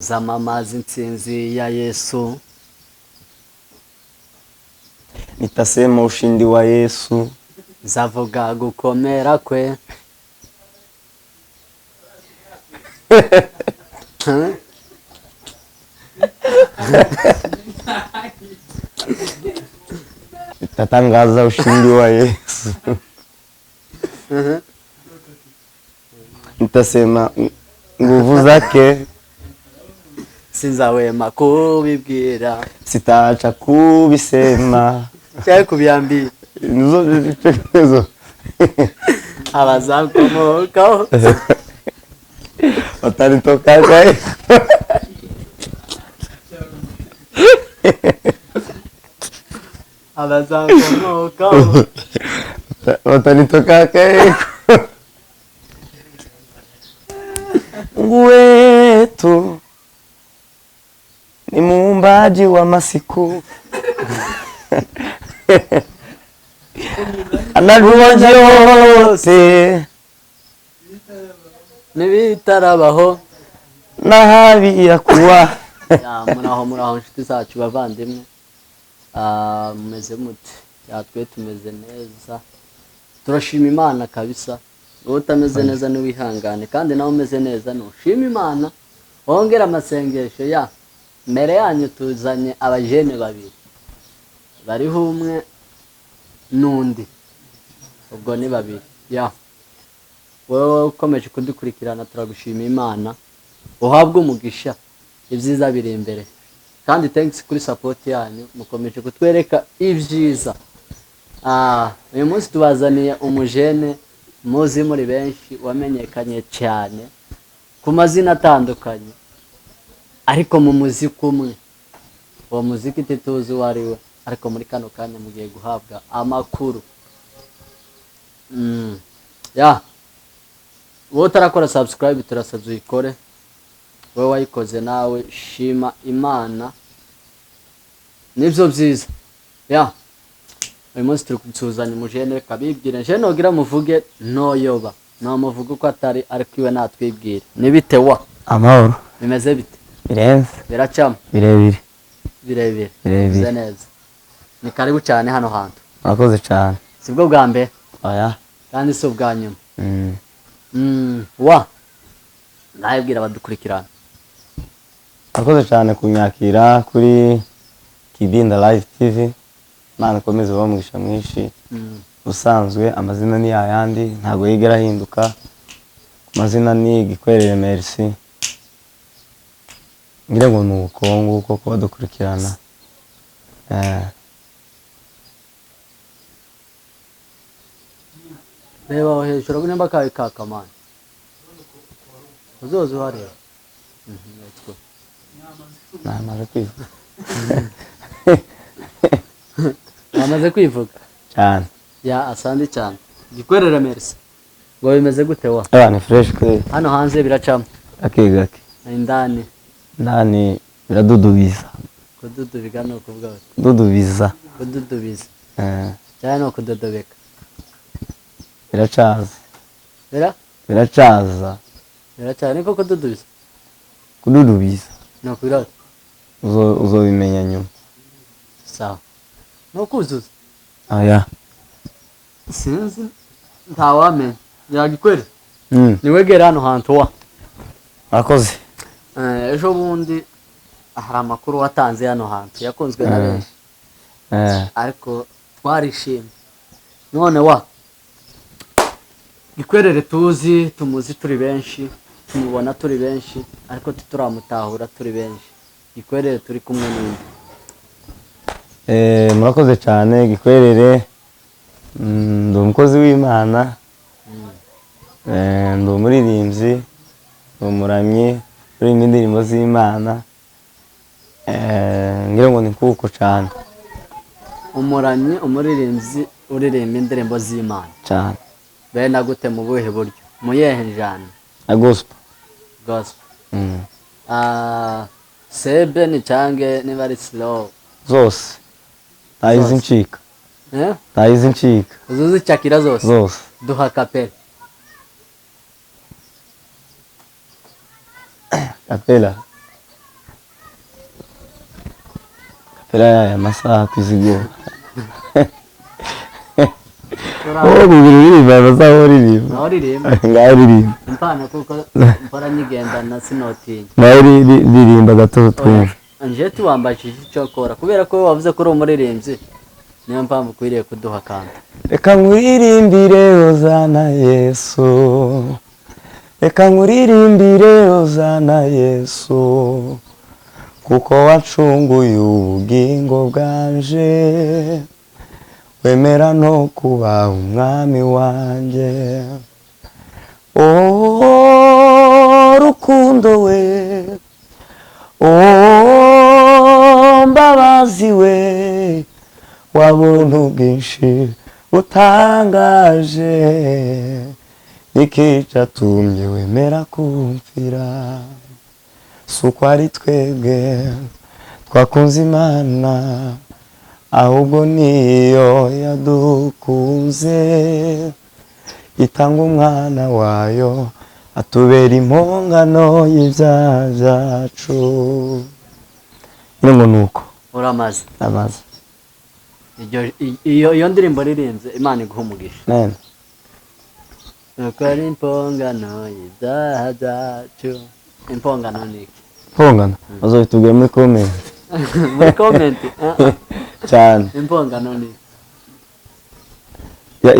Zamamaza intsinzi ya Yesu. Nitasema ushindi wa Yesu. Nzavuga gukomera kwe. Nitatangaza ushindi wa Yesu. Nitasema nguvu zake. Sinzahwema kubibwira. Sitaacha kubisema. Cyangwa kubyambira. Nizo abazakomokaho watanitoka kwa abazakomokaho watanitoka kwa Mungu wetu ni muumbaji wa masiku, anajua yote n'ibitarabaho na habi ya kuwa. Ya, muraho muraho inshuti zacu bavandimwe. Ah, mumeze mute? Ya, twe tumeze neza, turashima Imana kabisa. Wowe utameze neza ntiwihangane, kandi nawe umeze neza ntushima Imana, wongere amasengesho. Ya mbere yanyu tuzanye abajene babiri bariho, umwe n'undi, ubwo ni babiri. Ya, wowe ukomeje kudukurikirana turagushima Imana, uhabwe umugisha, ibyiza biri imbere. Kandi thanks kuri support yanyu, mukomeje kutwereka ibyiza. Ah, uyu munsi tubazaniye umujene muzi muri benshi, wamenyekanye cyane ku mazina atandukanye, ariko mu muziki umwe. Uwo muziki ntituzi uwo ari we, ariko muri kano kanya mugiye guhabwa amakuru. Ya, wowe utarakora subscribe turasabye uyikore, wowe wayikoze nawe shima Imana, nibyo byiza. Ya, uyu munsi turi gusuzanya umujene, kabibwire jene ugira muvuge ntoyoba ntamuvuga uko atari, ariko iwe natwibwire. Nibite wa? Amahoro. Bimeze bite? Birenze. Biracamo? Birebire. Birebire. Birebire. Bimeze neza. Ni karibu cyane hano hantu. Murakoze cyane. Sibwo bwa mbere. Oya. Kandi si ubwa nyuma. Wa nabibwira abadukurikirana. Murakoze cyane kunyakira kuri Kibinda Live TV. Imana ikomeze ibahe umugisha mwinshi. Ubusanzwe amazina ni yayandi, ntabwo yigera ahinduka. Amazina ni Gikwerere Merci. Ngira ngo ni uko nguko kuba dukurikirana. Reba aho hejuru nimba kawe kakamana uzoza uhareba. Let's go. Namaze kwivuga. Namaze kwivuga cyane. Ya, asante cyane Gikwerere Merci. Ngo bimeze gute wa? Ni fresh kweli. Hano hanze biracamo. Gake gake. Indani. Ndani biradudubiza. Kududubiga ni ukuvuga bati. Kududubiza. Kududubiza. Cyane no kudodobeka. Biracaza. Bira? Biracaza. Biracaza niko kududubiza. Kududubiza. No kubirota. Uzobimenya nyuma. Sawa. No kuzuza. Aya. Sinzi ntawamenya. Yagikwere. Niwegera hano hantu wa. Murakoze. Ejo bundi hari amakuru watanze hano hantu yakunzwe na benshi. Ariko twarishimye. None wa Gikwerere tuzi, tumuzi turi benshi, tumubona turi benshi, ariko turamutahura turi benshi. Gikwerere turi kumwe n'indi. Murakoze cyane Gikwerere. Ndi umukozi w'Imana. Ndi umuririmbyi, ndi umuramyi, uririmba indirimbo z'Imana. Ngira ngo ni kuko cyane. Umuramyi, umuririmbyi uririmba indirimbo z'Imana. Cyane. Bene gute mu buhe buryo? Mu yehe njyana? Na gospel. Gospel. Sebe ni cyange niba ari slow. Zose. Tayizi ncika. Tayizi ncika. Uzuzi cyakira zose. Zose. Duha kapela. Kapela. Kapera yaya masaha kwizigura. Wowe bibiri uririmba aya masaha uririmba. Naho ririmba. Ngaho ririmba. Impano kuko mpora nyigendana sinotinya. Nawe ririmba gato twumve. Nje tuwambajije icyo akora kubera ko wavuze ko uri umuririmbyi, niyo mpamvu ukwiriye kuduha akantu. Reka nkuririmbire Hozana Yesu, reka nkuririmbire Hozana Yesu, kuko wacunguye ubugingo bwanje, wemera no kuba umwami wanjye. Oh rukundo we, oh mbabazi we, wabuntu bwinshi butangaje, niki cyatumye wemera kumvira? Si uko ari twebwe twakunze Imana, ahubwo niyo yadukunze, itanga umwana wayo atubera impongano y'ibyaha byacu. Nyine ngo nuko. Uramaze. Amaze. Iyo ndirimbo ririmbye Imana iguha umugisha. Amen. Nuko ari impongano y'ibyaha byacu. Impongano ni iki? Impongano bazabitubwira muri comment. Muri comment? Cyane. Impongano ni iki?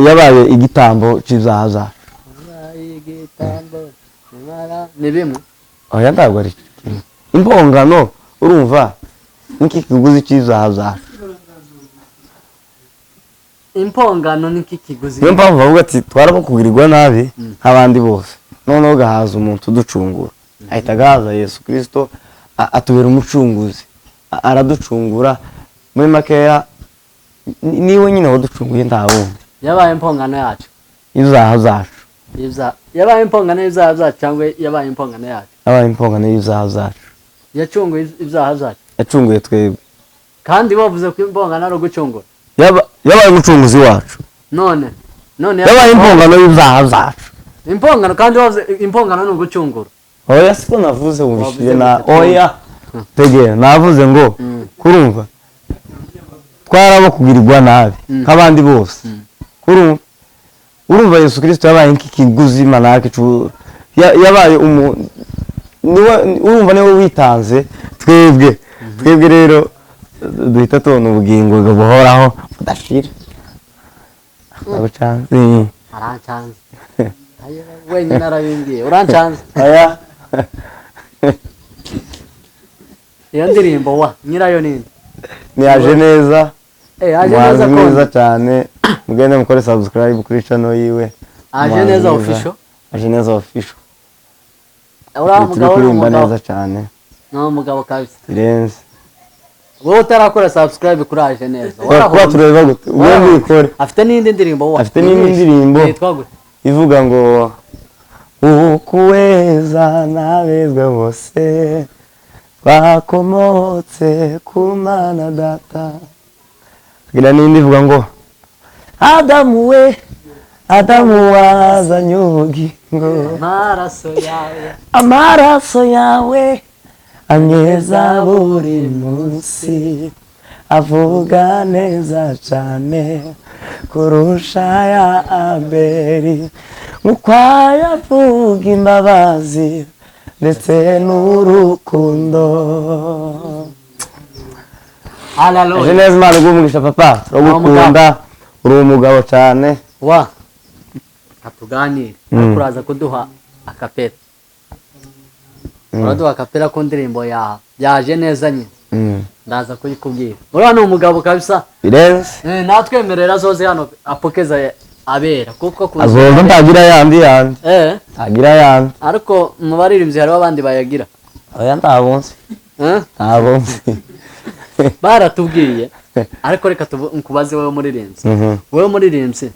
Yabaye igitambo cy'ibyaha byacu. Yabaye igitambo ni bimwe. Oya ntabwo ari kimwe. Impongano urumva niki kiguzi cy'ibyaha byacu. Impongano niki kiguzi. Niyo mpamvu bavuga ati twarabakugirirwa nabi nk'abandi bose, noneho gahaza umuntu uducungura, ahita agahaza Yesu Kristo atubera umucunguzi, araducungura. Muri makeya niwe nyine waducunguye, nta wundi. Yabaye impongano yacu. Ibyaha byacu. Yabaye impongano y'ibyaha byacu cyangwa yabaye impongano yacu? Yabaye impongano y'ibyaha byacu. Yacunguye ibyaha byacu. Yacunguye twebwe. Kandi bavuze ko impongano ari ugucungura. Yabaye umucunguzi wacu. None yabaye impongano y'ibyaha byacu. Impongano kandi bavuze impongano ni ugucungura. Oya siko navuze wumvishije na oya. Tegera navuze ngo kurumva twarabo kugirirwa nabi nk'abandi bose. Kurumva urumva Yesu Kristo yabaye nk'ikiguzi manake yabaye niwe urumva niwe witanze twebwe. Twebwe rero duhita tubona ubugingo buhoraho budashira. Ndagucanze. Arancanze. Wenyine arabimbwiye. Urancanze. Oya. Iyo ndirimbo wa nyirayo ninde? Ni aje neza. Aje neza neza cyane. Mugende mukore subscribe kuri channel yiwe. Aje neza official. Aje neza official. Ura mugabo uririmba neza cyane. No mugabo kabisa. Birenze. Wowe utarakora subscribe kuri Aje neza. Wara tureba gute? Ubundi ikore. Afite n'indi ndirimbo wa. Afite n'indi ndirimbo. Yitwa gute? Ivuga ngo ukuweza nabezwe bose bakomotse ku Mana data. Kugira n'indi ivuga ngo Adamu we, Adamu wazanye ubugingo, amaraso yawe, amaraso yawe anyeza buri munsi, avuga neza cyane kurusha ya Abeli, nk'uko yavuga imbabazi ndetse n'urukundo. Haleluya. Aje neza Imana iguhe umugisha papa, turagukunda, uri umugabo cyane. Wa atuganire, ariko uraza kuduha akapera. Uraduha akapera ku ndirimbo ya yaje neza nyine. Ndaza kuyikubwira. Uriya ni umugabo kabisa. Birenze. Natwemerera azoze hano apokeza abera kuko azoza ntagira yandi yandi. Ntagira yandi. Ariko mu baririmbyi hariho abandi bayagira. Oya ntabonse. Ntabonse. Baratubwiye. Ariko reka nkubaze wowe muririmbyi. Wowe muririmbyi.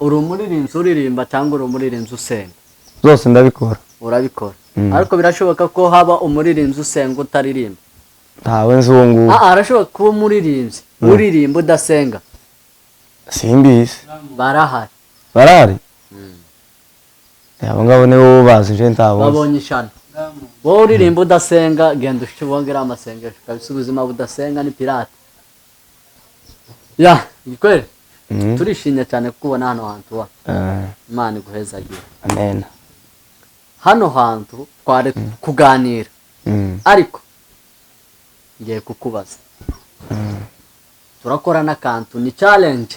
Uri umuririmbyi uririmba cyangwa uri umuririmbyi usenga? Zose ndabikora. Urabikora. Ariko birashoboka ko haba umuririmbyi usenga utaririmba. Ntawe nzi uwo nguwo. Arashoboka kuba umuririmbyi uririmba udasenga. Simbizi. Barahari. Barahari? Abo ngabo ni bo bazi nje ntabonse. Babonye ishano. Wowe uririmba udasenga, genda wongera amasengesho kabisa. Ubuzima budasenga ni pirate ya Gikwere. Turishimye cyane kukubona hano hantu wa Imana iguhezagira. Amen. Hano hantu twari kuganira, ariko ngiye kukubaza. Turakora n'akantu, ni challenge.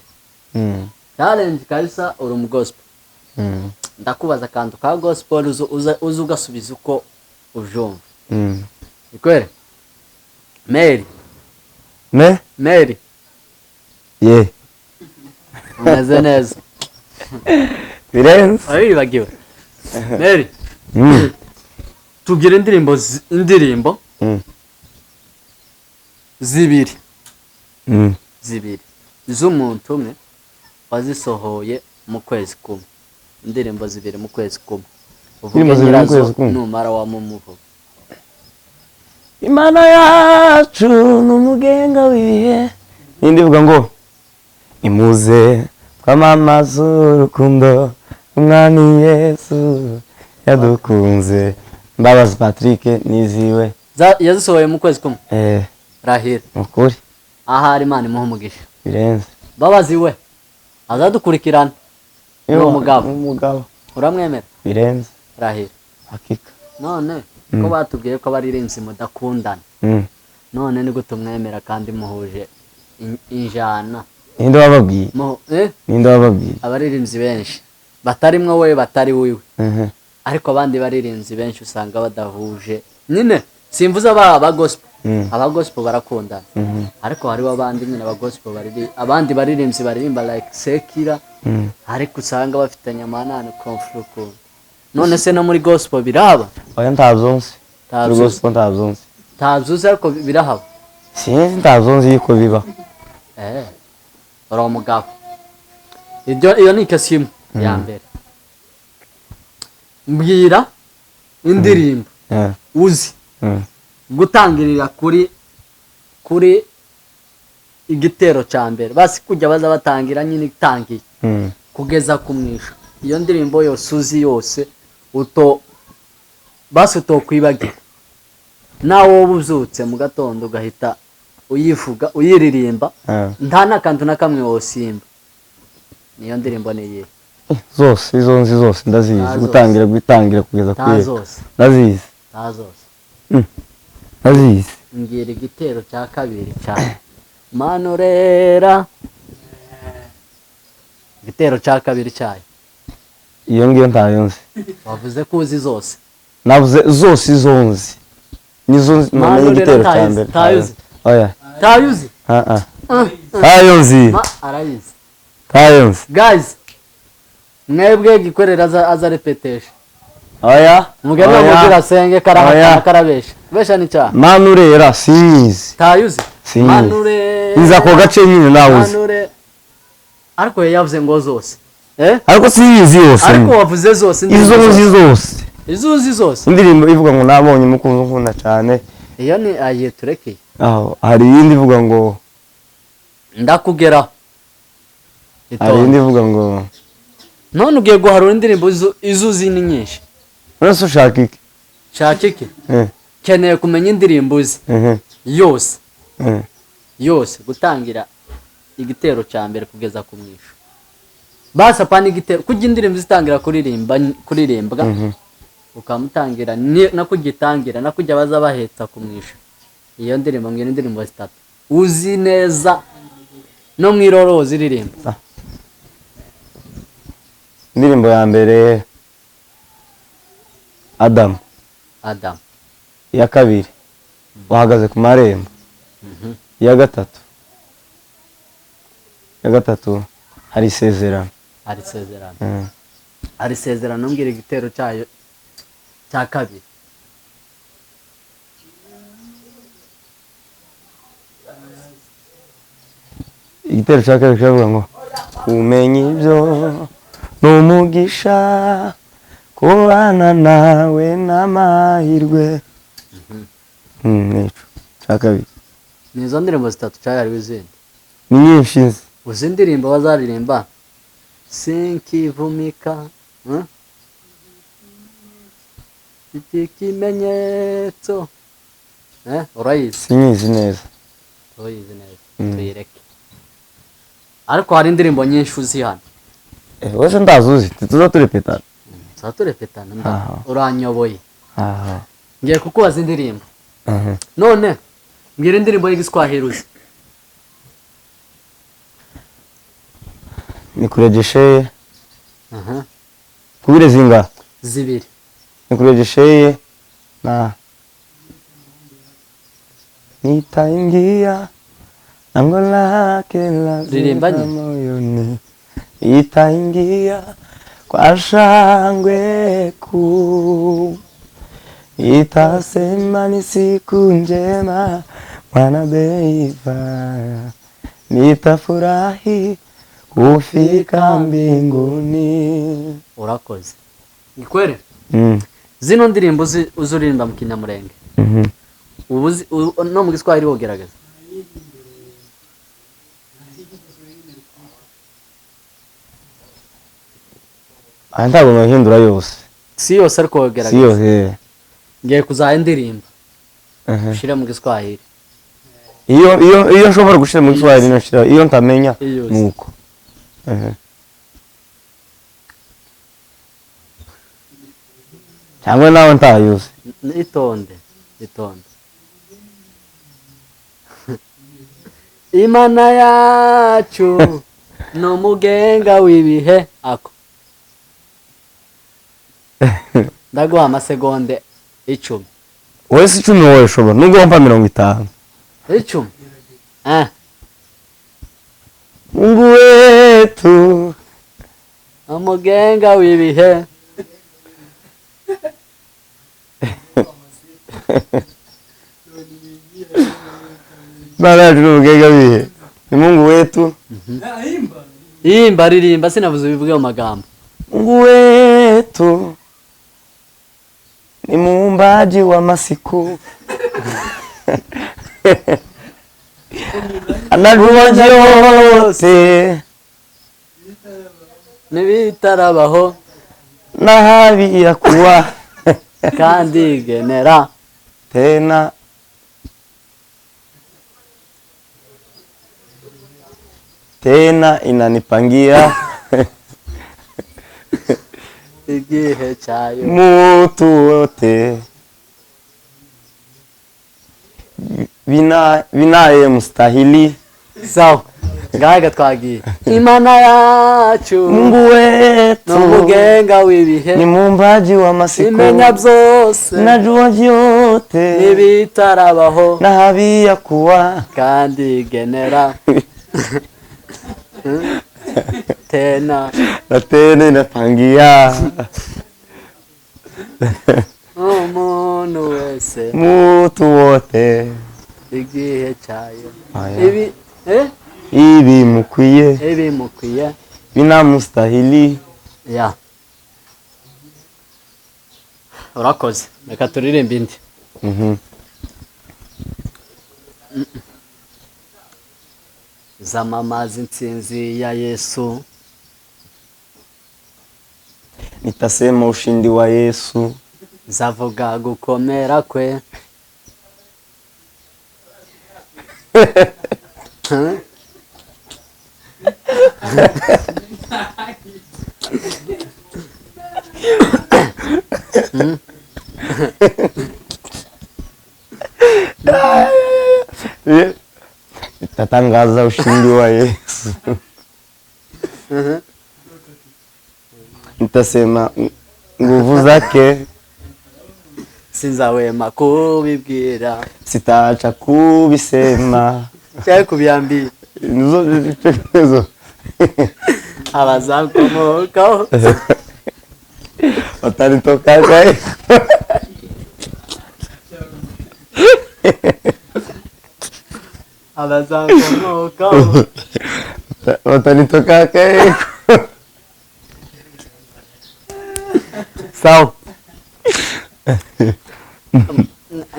Challenge kabisa. Uri mu gospel. Ndakubaza akantu ka gospel, uze ugasubiza uko ubyumva. Ikwere Mary. Me. Mary. Ye. Umeze neza? Birenze. Waribagiwe Mary? Tubwire indirimbo indirimbo zibiri zibiri z'umuntu umwe wazisohoye mu kwezi kumwe, indirimbo zibiri mu kwezi kumwe. Uvuge Indirimbo zibiri mu nyirazo. kwezi kumwe? Numara wamumuvuga. Imana yacu ni umugenga w'ibihe. N'indi ivuga ngo imuze twamamaze urukundo umwami Yesu yadukunze. Mbabazi Patrick niziwe. Yazisohoye mu kwezi kumwe? Eh. Rahira. Ni ukuri. Ahari Imana imuha umugisha. Birenze. Mbabazi we azadukurikirana, ni umugabo. Ni umugabo. Uramwemera? Birenze. Rahira. Hakika. None ko batubwiye ko abaririmbyi mudakundana, none ni gute umwemera kandi muhuje injana? Ninde wababwiye? Eh? Ninde wababwiye? Abaririmbyi benshi batarimwo wowe, batari wiwe, ariko abandi baririmbyi benshi usanga badahuje nyine. Simvuze aba gospel. Aba gospel barakundana, ariko hariho abandi nyine, aba gospel bariri, abandi baririmbyi baririmba like secular, ariko usanga bafitanye amanani, conflict ukuntu. None se no muri gospel birahaba? Oya, ntabyo nzi. Ntabyo Muri uzi. gospel ntabyo nzi. Ntabyo uzi, ariko birahaba. Sinzi, ntabyo nzi yuko biba. Eh, uri umugabo. Ibyo, iyo ni ikesi imwe ya mbere. Mbwira indirimbo uzi gutangirira kuri igitero cya mbere, basi kujya baza batangira nyine itangiye kugeza ku mwisho. Iyo ndirimbo yose uzi yose, uto basi utokwibagira, nawe wowe ubyutse mu gatondo ugahita uyivuga, uyiririmba, nta n'akantu na kamwe wosimba. Niyo ndirimbo ni iyihe? Zose, izo nzi zose ndazizi. Nta zose. Gutangira kugeza Nta kuri zose. Ndazizi. Nta zose. Ndazizi. Mbwira igitero cya kabiri cya Manurera, igitero cya kabiri cyayo. Iyo ngiyo ntayo nzi. Wavuze ko uzi zose. Navuze zose izo nzi nizo nzi. Namenye Manurera. igitero cya Ntayizi, mbere. ntayizi. Oya. Ntayuzi? Ah ah, ntayo nzi. Ma arayizi. Ntayo nzi. Guys, mwebwe Gikorera aza repetesha. Oya. Umugani Oya. wamubwira asenge karahakana. Oya. Karabesha, besha ni cyaha. Manurera sinyizi. Ntayuzi? Sinyizi. Manurera. Nzi ako gace nyine, nawe uzi. Manure, ariko yavuze ngo zose, eh. Ariko sinyizi yose. Ariko wavuze zose, Izo indirimbo nzi zose. zose. Izo uzi zose. Indirimbo ivuga ngo nabonye umukunzi unkunda cyane. Iyo ni ayiye, turekeye. Aho hari iyindi ivuga ngo Ndakugeraho. Hari iyindi ivuga ngo None ugiye guharura indirimbo izo uzi ni nyinshi. None se ushaka iki? Shaka iki? Eh. Keneye kumenya indirimbo uzi yose, yose, gutangira igitero cya mbere kugeza ku mwisho. Basi apana igitero, kujya indirimbo zitangira kuririmba, kuririmbwa, ukamutangira no kugitangira no kujya baza bahetsa ku mwisho. Iyo ndirimbo, mbwira indirimbo zitatu uzi neza, no mu iroro ziririmba. Indirimbo ya mbere, Adamu. Adamu. Iya kabiri, Uhagaze ku marembo. Iya gatatu, Hari isezerano. Hari isezerano. Hari isezerano. Mbwira igitero cyayo cya kabiri. Igitero cya kabiri kiravuga ngo kumenya ibyo ni umugisha, kubana nawe n'amahirwe. Nico cya kabiri. Ni izo ndirimbo zitatu cyangwa hariho izindi? Ni nyinshi nzi. Uzi indirimbo bazaririmba sinkivumika, hmm? Mfite ikimenyetso. Urayizi? Sinyizi neza. Urayizi neza. Tuyireke, ariko hari indirimbo nyinshi uzi hano. Wese ndazuzi, tuza turepetana. Tuba turepetana. Aha. Uranyoboye. Aha. Ngiye kukubaza indirimbo. Mhm. None mbwira indirimbo y'igiswahili uzi. Nikurejesheye. Aha. Kubire zinga. Zibiri. Nikurejesheye na nitaingia lango lake la Ririmba nyine. moyoni, itaingia kwa shangwe kuu, itasema ni siku njema mwana beiva, nitafurahi kufika mbinguni. Urakoze, ngikwere. Zino ndirimbo uzi uririmba mu Kinyamurenge, ubu no mu Giswahili wogerageza? Aya ntabwo nahindura yose. Si yose, ariko Si wogerageza. yose. Ngiye kuzaha indirimbo ushire mu Giswahili. Iyo nshobora gushira mu Giswahili nashira, iyo ntamenya Iyo uzi. Nuko. Cyangwa nawe ntayuzi. Itonde, itonde. Imana yacu ni umugenga w'ibihe. Ako ndaguha amasegonde 10. Wese 10 wowe ushobora nubwo wampa 50. 10. Mungu wetu umugenga w'ibihe. Imana yacu ni umugenga w'ibihe, ni Mungu wetu. Imba, ririmba, sinavuze ubivuge mu magambo. Mungu wetu ni muumbaji wa masiku, anajua yote n'ibitarabaho na habi ya kuwa kandi genera tena tena inanipangia igihe cyayo mutu wote binaye mustahili. Sawa, ngaga twagiye. Imana yacu Mungu wetu ni umugenga w'ibihe ni muumbaji wa masiku imenya byose najua vyote n'ibitarabaho na habi ya kuwa kandi genera tena na tena inapangia umuntu wese mutu wote igihe cyayo. Aya. Ibi ibi mukwiye ibi mukwiye binamustahili. Ya, urakoze, reka turirimbe indi. Zamamaza intsinzi ya Yesu. Nitasema ushindi wa Yesu. Zavuga gukomera kwe. Huh? Nitatangaza ushindi wa Yesu. Nitasema nguvu zake. Sinzahwema kubibwira. Sitaacha kubisema. Cyangwa kubyambira. Nizo abazakomokaho watanitokaga. Abazakomokaho watanitokaga. Sawa,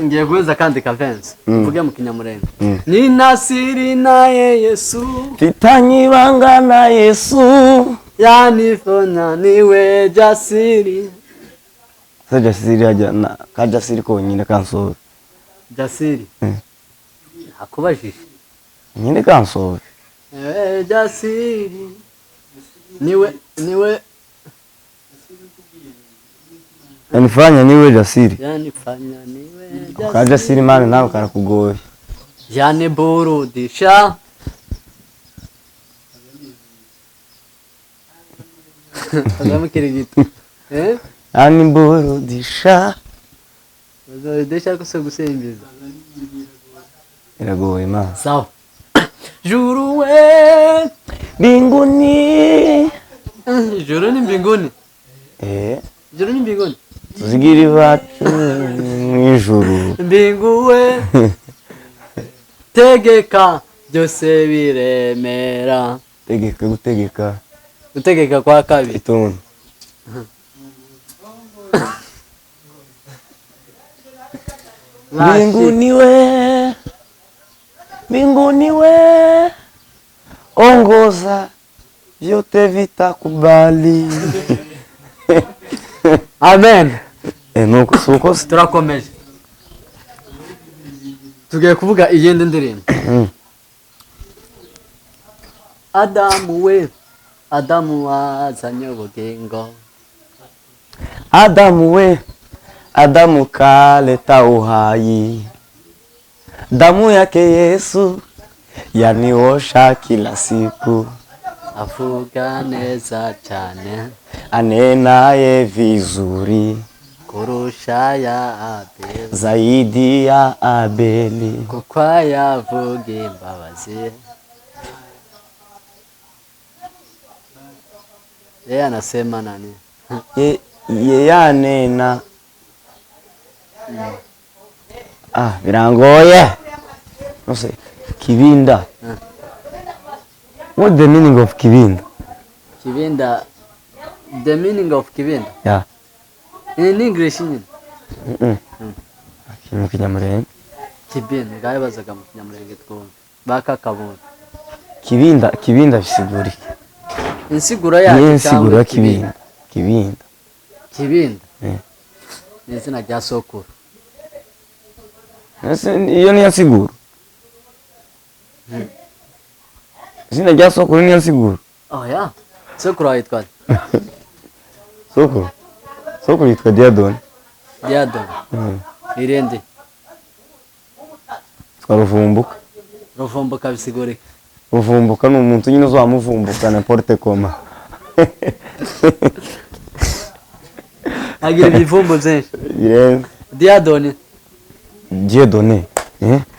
ngiye guheza kandi kavensi mvuge mu Kinyamurenge: ninasiri naye Yesu Titanyibanga na Yesu yanifanya niwe jasiri. Se Jasiri hajya ka Jasiri konyine kansobe. Jasiri. Akubajije. Nyine kansobe. Jasiri. Niwe yanifanya niwe Jasiri. Yanifanya niwe Jasiri. Ka Jasiri mani nawe karakugoye. Yani burudisha. Azamukirigita. Eh? Yani burudisha. Burudisha ko gusembiza. Iragoye ma. Sawa. Juru we mbinguni. Juru ni mbinguni. Eh. Juru ni mbinguni. Tuzigira iwacu mwijuru. Mbinguwe. Tegeka byose biremera. Tegeka gutegeka. Gutegeka kwa kabiri. Itonde. Mbinguni we, mbinguni we, ongoza vyote vitakubali. Amen. Nuko suko turakomeje. Tugiye kuvuga iyindi ndirimbo. Adamu we, Adamu wazanye ubugingo. Adamu we, Adamu kaleta uhai. Damu yake Yesu yaniosha kila siku. Avuga neza cyane, anenaye vizuri kurusha ya Abeli, zaidi ya Abeli, kuko yavuga imbabazi. Yeye anasema nani? Ye yanena. Ah, birangoye. No sé. Kibinda. What the meaning of Kibinda? Kibinda, the meaning of Kibinda? Yeah. In English nyine. Mu Kinyamulenge. Kibinda, ngaye bazaga mu Kinyamulenge twumve. Bakakabona. Kibinda, Kibinda bisigura iki? Insiguro yayo cyangwa Kibinda. Kibinda. Kibinda. Ni izina rya sokuru. Iyo niyo nsiguro. Izina rya sokuru niyo nsiguro. Oh yeah. Sokuru yitwa Sokuru. Sokuru yitwa Diadon. Diadon. Irende. Yitwa Ruvumbuka. Ruvumbuka bisigure. Ruvumbuka ni umuntu nyine uzamuvumbuka n'importe comment. Agira ibivumbo byinshi. Birenze. Diadon. Dieudonné.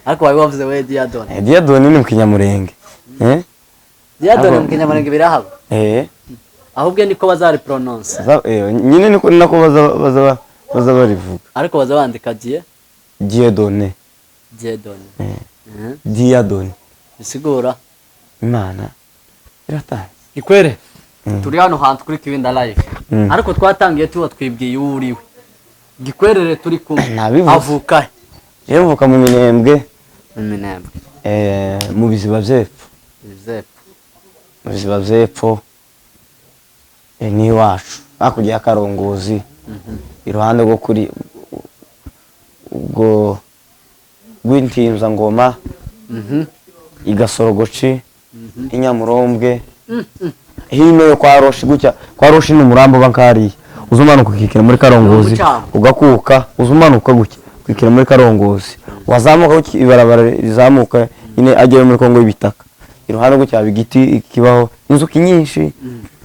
Ariko wari wavuze we Diadon. Diadon ni mu Kinyamulenge. Diadon mu Kinyamulenge birahaba. Ahubwo niko bazari pronounce. Nyine niko nako baza barivuga. Ariko baza bandika Dieudonné. Dieudonné. Diadon. Bisigura Imana iratanze. Ikwere. Turi hano hantu kuri Kibinda live. Ariko twatangiye tuba twibwiye uriwe. Gikwerere turi kumwe. Avuka. Yewe mvuka mu Minembwe. Mu Minembwe. Mu biziba by'epfo. By'epfo. Mu biziba by'epfo. Ni iwacu. Hakurya ya Karongozi. Iruhande rwo kuri ubwo rw'Intinza ngoma. Igasorogoci. Inyamurombwe. Hino yo kwa Roshi gutya. Kwa Roshi ni umurambo bankariye. Uzumanuka ukikira muri Karongozi. Ugakuka uzumanuka gutya. Kwikira muri Karongozi. Wazamuka ibarabara rizamuka nyine agera muri Kongo y'ibitaka. Iruhande rwo cyaba igiti kibaho inzuki nyinshi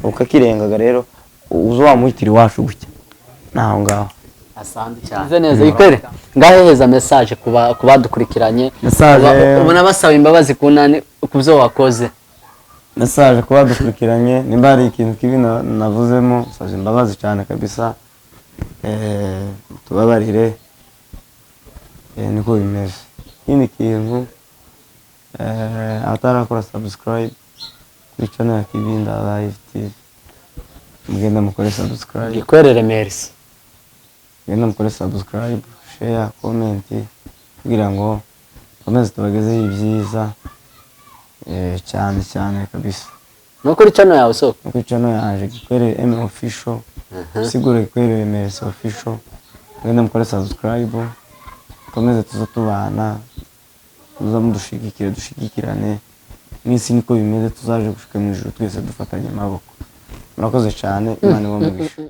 ukakirengaga rero uzo wamuhitira iwacu gutya. Naho ngaho. Asante cyane. Neza ikwere. Ngaheheza message kuba kubadukurikiranye. Ubona basaba imbabazi kunani kubyo wakoze. Message kuba dukurikiranye nimba hari ikintu kibi navuzemo saje imbabazi cyane kabisa. Tubabarire. Niko bimeze. Ikindi kintu atarakora subscribe kuri channel ya Kibinda Live TV. Mugenda mukore subscribe. Gikwerere merci. Mugenda mukore subscribe, share, comment kugira ngo komeze tubagezeho ibyiza cyane cyane kabisa. No kuri channel yawe soko. No kuri channel yaje Gikwerere M official. Sigure kweri Merci Official. Mwende mukore subscribe, mukomeze tuze tubana, muze mudushigikire, dushigikirane. Mw'isi niko bimeze, tuzaje gushika mu ijuru twese dufatanye amaboko. Murakoze cyane, Imana ibahe umugisha.